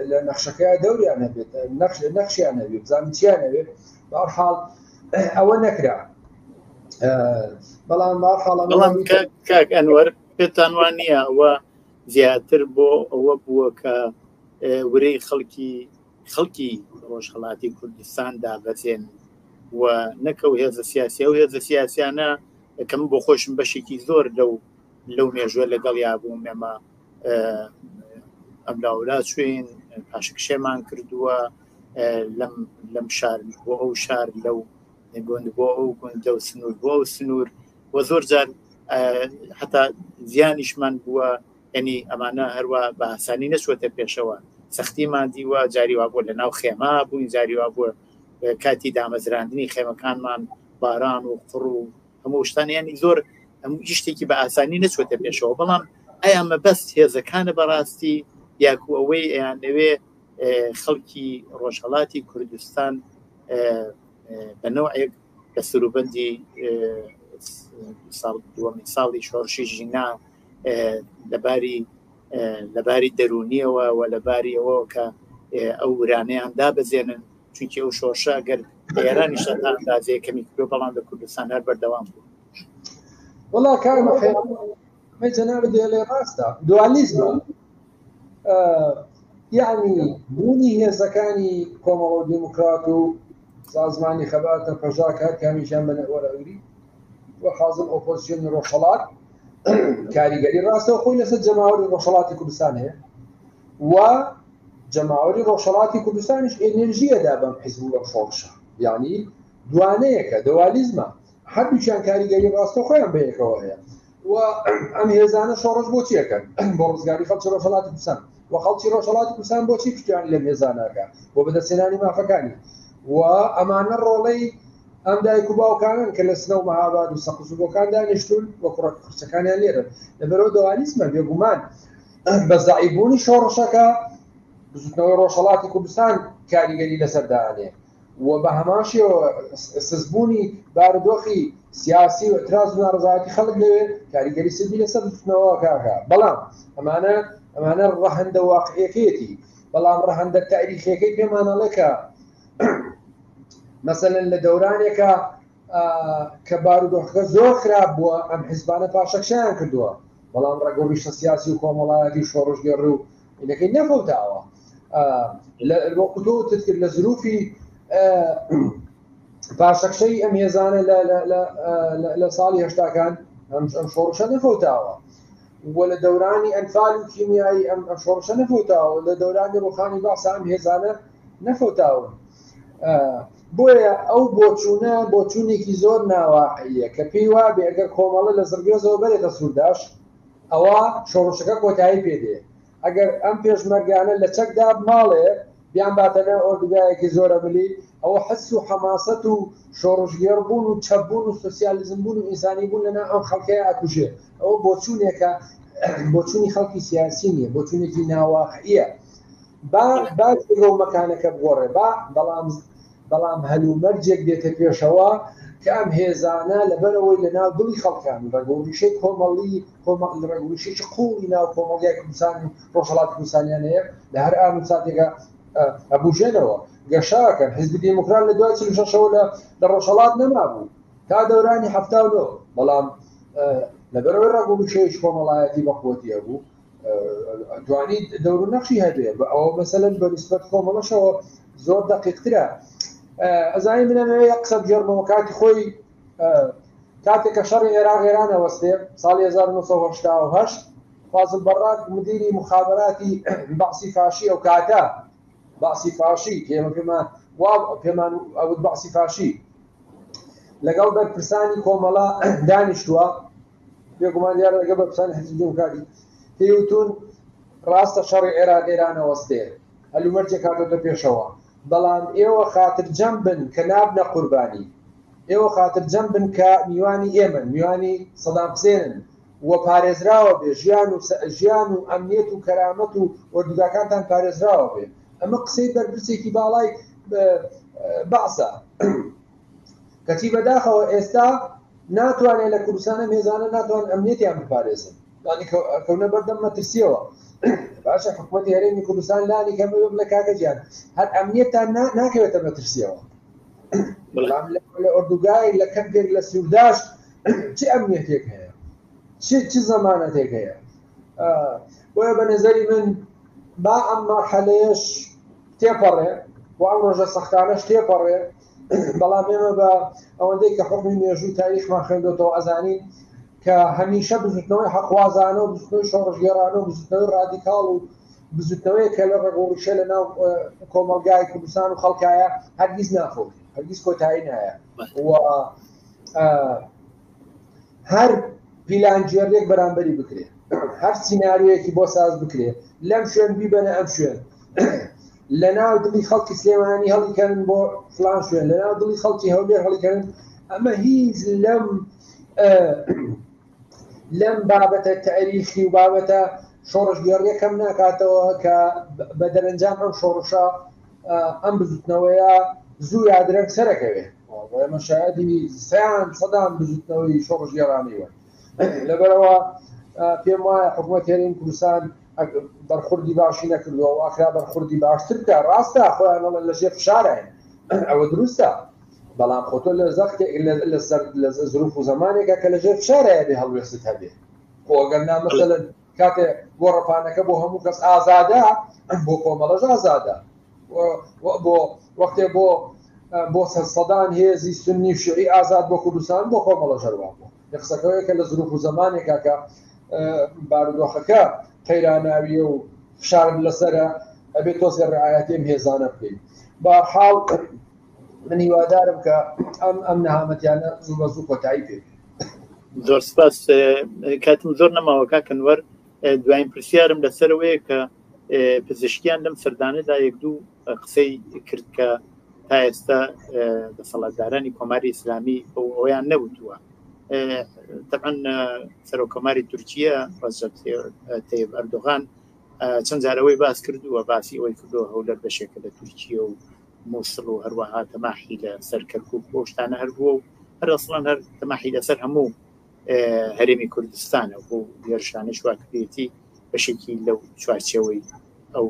لە نەخشەکەی دەوریان هەبێت نەخش نەخشیان هەبێت بزانن چیان هەبێت بەهەرحاڵ ئەوە نەکرا بەڵام بەهەرحاڵ بەڵام کاک ئەنوەر پێتان وان نییە ئەوە زیاتر بۆ ئەوە بووە کە ورەی خەڵکی خەڵکی ڕۆژهەڵاتی کوردستان دابەزێن و نەکەو هێزە سیاسی و هێزە سیاسیانە کە من بۆ خۆشم بەشێکی زۆر لەو لەو مێژوە لەگەڵ یا بووم ئێمە ئەملاولا چوین پاشکشێمان کردووە لەم لەم شار بۆ ئەو شار لەو گوند بۆ ئەو گوند لەو سنوور بۆ ئەو سنوور و زۆر جار حتا زیانیشمان بووە یعنی ئەمانە هەروە بە ئاسانی نەچوەتە پێشەوە سەختیمان دیوە جاری وا بووە لە ناو خێما بووین جاری وا بووە کاتی دامەزراندنی خێمەکانمان باران و قوڕ و هەموو شتان ینی زۆر هەموو هیچ شتێکی بە ئاسانی نەچوەتە پێشەوە بەڵام ئایا مەبەست هێزەکانە بەڕاستی یاکو ئەوەی ئەیانەوێ خەڵکی ڕۆژهەڵاتی کوردستان بە نەوعێک لە سروبەندی ساڵ دووەمین ساڵی شۆڕشی ژینا لەباری لەباری دەرونیەوە و لەباری ئەوە کە ئەو ورانەیان دابەزێنن چونکی ئەو شۆڕشە گەر ئێرانی تا ئەندازەیە کەمی کردو بەڵام لە کوردستان هەر بەردەوام بوو. وەڵا کاک مەحێ ئەمەی جەنابت دەیڵێ ڕاستە دوالیزمە یعنی بوونی هێزەکانی کۆمەڵە و دیموکرات و سازمانی خەباتە پەژاک هەر کامیشیان بە وەرەگری و حازم ئۆپۆزیسیۆنی ڕۆژهەڵات کاریگەری ڕاستەوە خۆی لەسەر جەماوەری ڕۆژهەڵاتی کوردستان هەیە و جەماوەری ڕۆژهەڵاتی کوردستانیش ئێنێرژیەدا بەم حیزب و بەم شۆڕشە یعنی دوانەیەکە دوالیزمە هەردووکیان کاریگەری ڕاستەوخۆیان بەیەکەوە هەیە و ئەم هێزانە شۆڕش بۆچی ئەکەن؟ بۆ ڕزگاری خەڵکی ڕۆژهەڵاتی کوردستان. و خەڵکی ڕۆژهەڵاتی کوردستان بۆچی پشتیوانی لەم هێزانە ئەکا؟ بۆ بەدەستهێنانی مافەکانی. و ئەمانە ڕۆڵەی ئەم دایک و باوکانەن کە لە سنە و مەهاباد و سەقز و بۆکان دانیشتوون و کوڕە کچەکانیان لێرەن. لەبەرئەوە دوالیزمە بێگومان بە زەعیفبوونی شۆڕشەکە بزوتنەوەی ڕۆژهەڵاتی کوردستان کاریگەری لەسەر دائەنێ. و بە هەمان شێوە سستبوونی بارودۆخی سیاسی و اعتراض و ناڕەزایەتی خەڵک لەوێ کاریگەری سلبی لەسەر بزوتنەوەکە ئەکا بەڵام ئەمانە ئەمانە ڕەهەندە واقعیەکەیەتی بەڵام ڕەهەندە تاریخیەکەی پێمان ئەڵێ کە مەسەلەن لە دەورانێکە کە بارودۆخەکە زۆر خراپ بووە ئەم حزبانە پاشەکشەیان کردووە بەڵام ڕەگ و ڕیشە سیاسی و کۆمەڵایەتی و شۆڕشگێڕی و اینەکەی نەفەوتاوە وەکو تۆ وتت کرد لە زروفی پاشەکشەی ئەم هێزانە لە ساڵی هەشتاکان ئەم شۆڕشە نەفەوتاوە و لە دەورانی ئەنفال و کیمیایی ئەم شۆڕشە نەفەوتاوە لە دەورانی ڕوخانی باسە ئەم هێزانە نەفەوتاون بۆیە ئەو بۆچوونە بۆچوونێکی زۆر ناواقعیە کە پێی وابێ ئەگەر کۆمەڵە لە زڕگوێزەوە بەرێتە سوورداش ئەوا شۆڕشەکە کۆتایی پێ دێ. ئەگەر ئەم پێشمەرگانە لە چەک دابماڵێ، بیانباتە ناو ئۆردوگایەکی زۆرەملی، ئەوە حس و حەماسەت و شۆڕشگێڕ بوون و چەپ بوون و سۆسیالیزم بوون و ئینسانی بوون لەناو ئەم خەڵکەیا ئەکوژێ. ئەوە بۆچوونێکە بۆچوونی خەڵکی سیاسی نییە، بۆچوونێکی ناواقعییە. با با جێگە و مەکانەکە بگۆڕێ، با بەڵام بەڵام هەلومەرجێک دێتە پێشەوە کە ئەم هێزانە لەبەرئەوەی لە ناو دڵی خەڵکان ڕەگ و ڕیشەی کۆمەڵی کۆمەڵ ڕەگ و ڕیشەیەکی قووڵی ناو کۆمەڵگای کوردستان و ڕۆژهەڵاتی کوردستانیان هەیە لە هەر ئان و ساتێکا ئەبوژێنەوە گەشاکەن حیزبی دێموکرات لە دوای 46ەوە لە لە ڕۆژهەڵات نەمابوو تا دەورانی 79 بەڵام. لەبەرئەوەی ڕەگ و ڕیشەیەکی کۆمەڵایەتی بە قوەتی هەبوو توانی دەور و نەخشی هەبێ بە ئەوە مەسەلەن بە نسبەت کۆمەڵەشەوە زۆر دەقیقترە ئەزانی من ئەمەوێ یەک قسە بگێڕمەوە کاتی خۆی کاتێک کە شەڕی عێراق ئێران ئەوەستێ ساڵی 1970 فازل بەڕاک مدیری مخابراتی بەعسی فاشی ئەو کاتە بەعسی فاشی کە ئێمە پێمان وا پێمان ئەوت بەعسی فاشی لەگەڵ بەرپرسانی کۆمەڵە دانیشتووە بێگومان دیارە لەگەڵ بەرپرسانی حزبی دیموکراتی پێی وتون ڕاستە شەڕی عێراق ئێران ئەوەستێ هەلومەرجێک هاتۆتە پێشەوە بەڵام ئێوە خاترجەم بن کە نابنە قوربانی ئێوە خاترجەم بن کە میوانی ئێمەن میوانی سەدام حسێنن و پارێزراوە بێ ژیان و ژیان و ئەمنیەت و کەرامەت و ئۆردوگاکانتان پارێزراوە بێ ئەمە قسەی بەرپرسێکی باڵای بەعسە کەچی بەداخەوە ئێستا ناتوانێت لە کوردستان ئەم هێزانە ناتوان ئەمنیەتیان بپارێزن یانی کەونە بەردەم مەترسیەوە باشە حکوومەتی هەرێمی کوردستان لانی کەم بڵێ کاکە گیان هەر ئەمنیەتان ناکەوێتە مەترسیەوە بەڵام لە ئۆردوگای لە کەمپێک لە سورداش چ ئەمنیەتێک هەیە چ چ زەمانەتێک هەیە بۆیە بە نظری من با ئەم مەرحەلەیەش تێپەڕێ و ئەم ڕۆژە سەختانەش تێپەڕێ بەڵام ئێمە بە ئەوەندەی کە حکمی مێژوو تاریخمان خوێندۆتەوە ئەزانین کە هەمیشە بزوتنەوەی حەقوازانە و بزوتنەوەی شۆڕشگێڕانە و بزوتنەوەی ڕادیکاڵ و بزوتنەوەی کە لە ڕەگ و ڕیشە لە ناو کۆمەڵگای کوردستان و خەڵکایە هەرگیز نافەوتێ هەرگیز کۆتایی نایە و هەر پیلانگێڕیەک بەرامبەری بکرێ هەر سیناریۆیەکی بۆ ساز بکرێ لەم شوێن بیبەنە ئەم شوێن لە ناو دڵی خەڵکی سلێمانی هەڵیکەن بۆ فلان شوێن لە ناو دڵی خەڵکی هەولێر هەڵیکەن ئەمە هیچ لەم لەم بابەتە تاریخی و بابەتە شۆڕشگێڕیە کەم ناکاتەوە کە بە دەرەنجام ئەم شۆڕشە ئەم بزوتنەوەیە زوو یا درەنگ سەرەکەوێ ئێمە شایەدی سیان سەدان بزوتنەوەی شۆڕشگێڕانی وە لەبەرەوە پێم وایە حکوومەت هەرێم کوردستان بەرخوردی باشی نەکردووە و ئەکرا بەرخوردی باشتر بکە ڕاستە خۆیان ئەڵێن لە ژێر فشارین ئەوە دروستە بەڵام خۆ تۆ لە زەختێک لەسەر لە زروف و زمانێکە کە لە ژێر فشارایە بێ هەڵوێستت هەبێ خۆ ئەگەر نا مەسەلەن کاتێ گۆڕەپانەکە بۆ هەموو کەس ئازادە بۆ کۆمەڵەش ئازادە بۆ وەختێ بۆ بۆ سەدان هێزی سنی و شیعی ئازاد بۆ کوردستان بۆ کۆمەڵە ژەروا بوو لە قسەکەوەیە کە لە زروف و زمانێکا کە بارودۆخەکە قەیراناویە و فشارت لەسەرە ئەبێت تۆزێ ڕعایەتی ئەم هێزانە بکەیت بارحاڵ من هیوادارم کە ئەم ئەم نەهامەتیانە زوو بە زوو کۆتایی پێ زۆر سپاس کاتم زۆر نەماوە کاکەنوەر دوایین پرسیارم لەسەرەوەیە کە پزیشکیان لەم سەردانەدا یەک دوو قسەی کرد کە تا ئێستا دەسەڵاتدارانی کۆماری ئیسلامی ئەویان نەوتووە طبعا سەرۆک کۆماری تورکیا ڕەجەب تەیب ئەردۆغان چەند جارەوەی باس کردووە باسی ئەوەی کردووە هەولەر بەشێکە لە تورکیە و مووسڵ و هەروەها تەماحی لە سەر کەرکک بۆ شتانە هەر بووە و هەر ئەسڵەن هەر تەماحی لەسەر هەموو هەرێمی کوردستانە بۆ هێرشانەش وا کردێتی بەشێکی لەو چوارچێوەی ئەو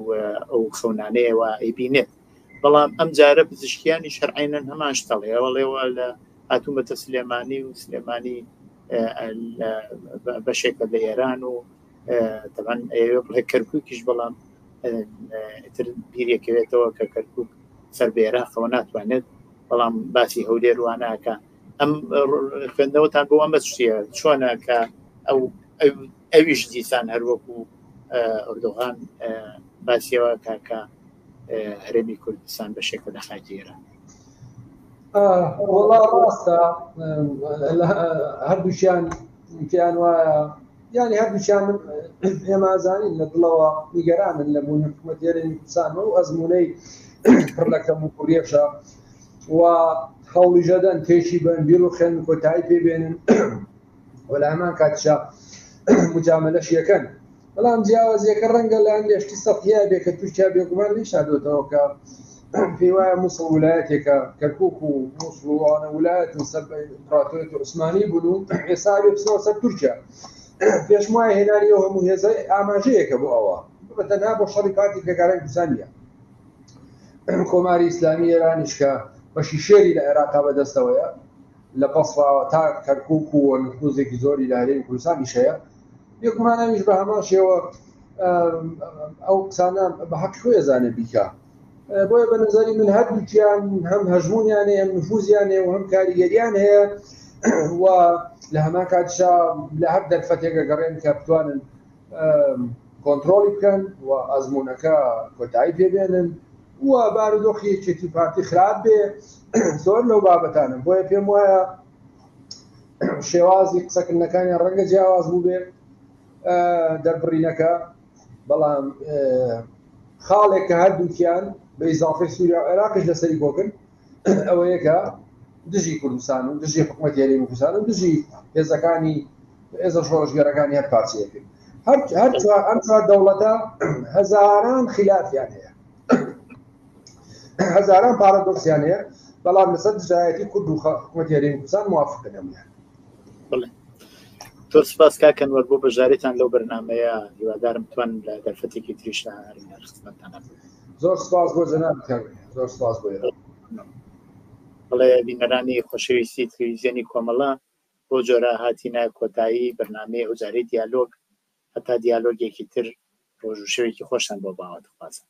ئەو خەونانەیەوە ئەیبینێت بەڵام ئەم جارە پزیشکیانی شەرعینەن هەمان شتەڵێ ئەوەڵێەوە لە هاتوومەتە سلێمانی و سلێمانی بەشێکە لە ئێران و تەبعەن ئەیەوێ بڵێ کەرکووکیش بەڵام تر بیرێکەوێتەوە کە کەرکووک سەر بە عێراقەوە ناتوانێت بەڵام باسی هەولێر واناکە ئەم خوێندنەوەتان بۆ ئەمە چییە چۆنە کە ئەو ئەویش دیسان هەروەکو ئەردۆغان باسیەوە کاکە هەرێمی کوردستان بەشێکە لە خاکی ئێران وەڵا ڕاستە هەردووشیان پێیان وایە یانی هەردووکیان من ئێمە ئەزانین لە دڵەوە نیگەرانن لە بوونی حکوومەتی هەرێمی کوردستان و ئەزموونەی پڕ لە کەم و کوڕیەشە و هەوڵیشەدەن تێکی بن بیر و خوێن کۆتایی پێ بێنن و لە هەمان کاتیشا مجاملەش یەکەن بەڵام جیاوازیەکە ڕەنگە لە هەندێک شتی سەتحیا بێ کە تورکیا بێگومان نەیشاردۆتەوە کە پێی وایە مووسڵ ولایەتێکە کەرکوک و مووسڵ و ئەوانە ولایەتن سەر بە ئیمپراتۆریەتی عوسمانی بوون و ئێستا ئەبێ بچنەوە سەر تورکیا پێشم وایە هێنانی ئەو هەموو هێزە ئاماژەیەکە بۆ ئەوە بە تەنها بۆ شەڕی پارتی کرێکارانی کوردستان نییە کۆماری ئیسلامی ئێرانیش کە بەشی شێری لە عێراقا بەدەستەوەیە. لە بەسڕاوە تا کەرکوک و نفوزێکی زۆری لە هەرێمی کوردستانیش هەیە، بێگومان ئەویش بە هەمان شێوە ئەو قسانە بە حەقی خۆی ئەزانێ بیکا. بۆیە بە نظری من هەردووکیان هەم هەژمونیان هەیە، هەم نفوزیان هەیە و هەم کاریگەریان هەیە و لە هەمان کاتیشا لە هەر دەرفەتێک ئەگەڕێن کە بتوانن کۆنترۆڵی بکەن و ئەزموونەکە کۆتایی پێبێنن و بارودۆخی یەکێتی پارتی خراپ بێ زۆر لەو بابەتانم. بۆیە پێم وایە شێوازی قسەکردنەکانیان ڕەنگە جیاواز بوو بێ دەربڕینەکە، بەڵام خاڵێک کە هەردووکیان بە ئیزافەی سووریا و عێراقیش لەسەری کۆکن ئەوەیە کە دژی کوردستان و دژی حکوومەتی هەرێمی کوردستان و دژی هێزەکانی هێزە شۆڕشگێڕەکانی هەر پارچەیەکن. هەر هەر چوار ئەم چوار دەوڵەتە هەزاران خلافیان هەیە، هەزاران پارادۆکسیان هەیە، بەڵام لەسەر دژایەتی کورد و حکوومەتی هەرێمی کوردستان موافقن هەموویان. بڵێ زۆر سپاس کاک ئەنوەر بۆ بەشداریتان لەو بەرنامەیە، هیوادارم بتوانم لە دەرفەتێکی تریشدا هەر لە خزمەتتان بم. زۆر سپاس بۆ جەنابت کاک بنیاد، زۆر سپاس بۆ ئێوە. بەڵێ بینەرانی خۆشەویستی تلویزیۆنی کۆمەڵە، بەو جۆرە هاتینە کۆتایی بەرنامەی ئەوجارەی دیالۆگ، هەتا دیالۆگێکی تر ڕۆژ و شەوێکی خۆشتان بۆ باوەتخوازم.